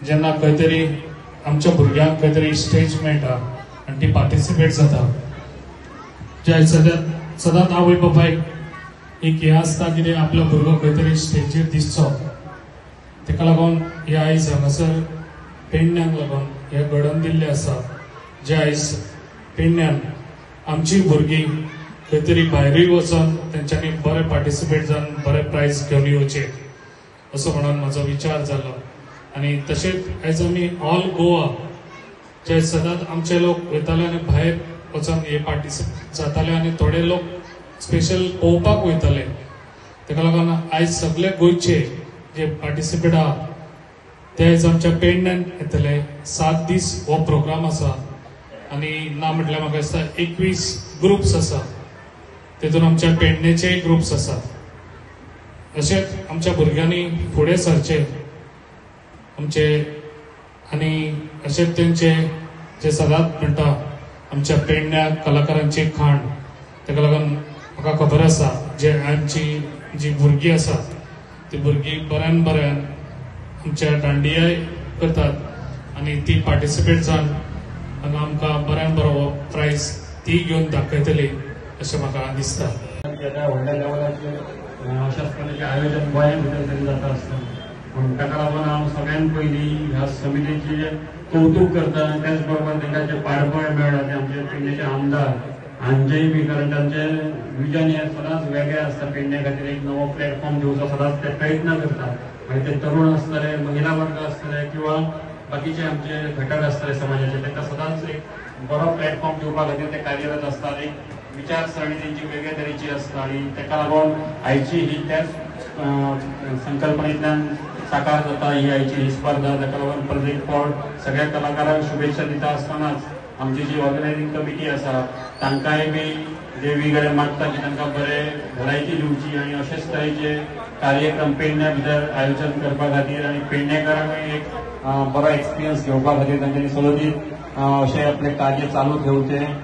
जेन्ना खंय तरी आमच्या भुरग्यांक खंय तरी स्टेज मेळटा आनी ती पार्टिसिपेट जाता, जे सदांच सदांच आवय बापायक एक हें आसता कितें आपलो भुरगो खंय तरी स्टेजीर दिसचो. ताका लागून हे आयज हांगासर पेडण्यांक लागून हें घडोवन दिल्लें आसा, जे आयज पेडण्यान आमची भुरगीं खंय तरी भायरूय वचोन तेंच्यांनी बरें पार्टिसिपेट जावन बरें प्रायज घेवन येवचें असो म्हणून म्हाजो विचार जालो. आनी तशेंच आयज आमी ऑल गोवा जे सदांच आमचे लोक वयताले आनी भायर वचोन हे पार्टिसिपेट जाताले आनी थोडे लोक स्पेशल पळोवपाक वयताले. ताका लागून आयज सगळे गोंयचे जे पार्टिसिपेट आहा ते आयज आमच्या पेडण्यान येतले. 7 दीस हो प्रोग्राम आसा आनी ना म्हटल्यार म्हाका दिसता 21 ग्रुप्स आसा, तेतून आमच्या पेडणेचेय ग्रुप्स आसा. तशेंच आमच्या भुरग्यांनी फुडें सरचें आमचे आनी अशेंच तेंचे जे सदांच म्हणटा आमच्या पेडण्या कलाकारांची खाण, ताका लागून म्हाका खबर आसा जे आमची जी भुरगीं आसा ती भुरगीं बऱ्यान बऱ्यान आमच्या दांडियाय करतात आनी ती पार्टिसिपेट जावन हांगा आमकां बऱ्यान बरो प्रायज ती घेवन दाखयतली अशें म्हाका दिसता. एका व्हडल्या लेवलाचेर अशा स्पर्धेचें आयोजन गोंया भितर तरी जाता आसता, पूण ताका लागून हांव सगळ्यान पयलीं ह्या समितीचें कौतूक करता आनी त्याच बरोबर तांकां जें पाठबळ मेळ्ळां तें आमचे पेडणेचे आमदार हांचेय बी, कारण तांचें विजन हें सदांच वेगळें आसता. पेडण्या खातीर एक नवो प्लॅटफॉर्म दिवचो सदांच ते प्रयत्न करतात. मागीर ते तरुण आसतले, महिला वर्ग आसतले किंवा बाकीचे आमचे घटक आसतले समाजाचे, तांकां सदांच एक बरो प्लॅटफॉर्म दिवपा खातीर ते कार्यरत आसतात. एक विचारसरणी तेंची वेगळे तरेची आसता आनी ताका लागून आयची ही त्याच संकल्पनेंतल्यान साकार जाता ही आयची ही स्पर्धा. ताका लागून परत एक फावट सगळ्या कलाकारांक शुभेच्छा दिता आसतनाच आमची जी ऑर्गनायझींग कमिटी आसा तांकांय बी देवी कडेन मागता की तांकां बरें भलायकी दिवची आनी अशेच तरेचे कार्यक्रम पेडण्या भितर आयोजन करपा खातीर आनी पेडणेकारांकूय एक बरो एक्सपिरियन्स घेवपा खातीर तांच्यांनी सदोदीत अशें आपलें कार्य चालू ठेवचें.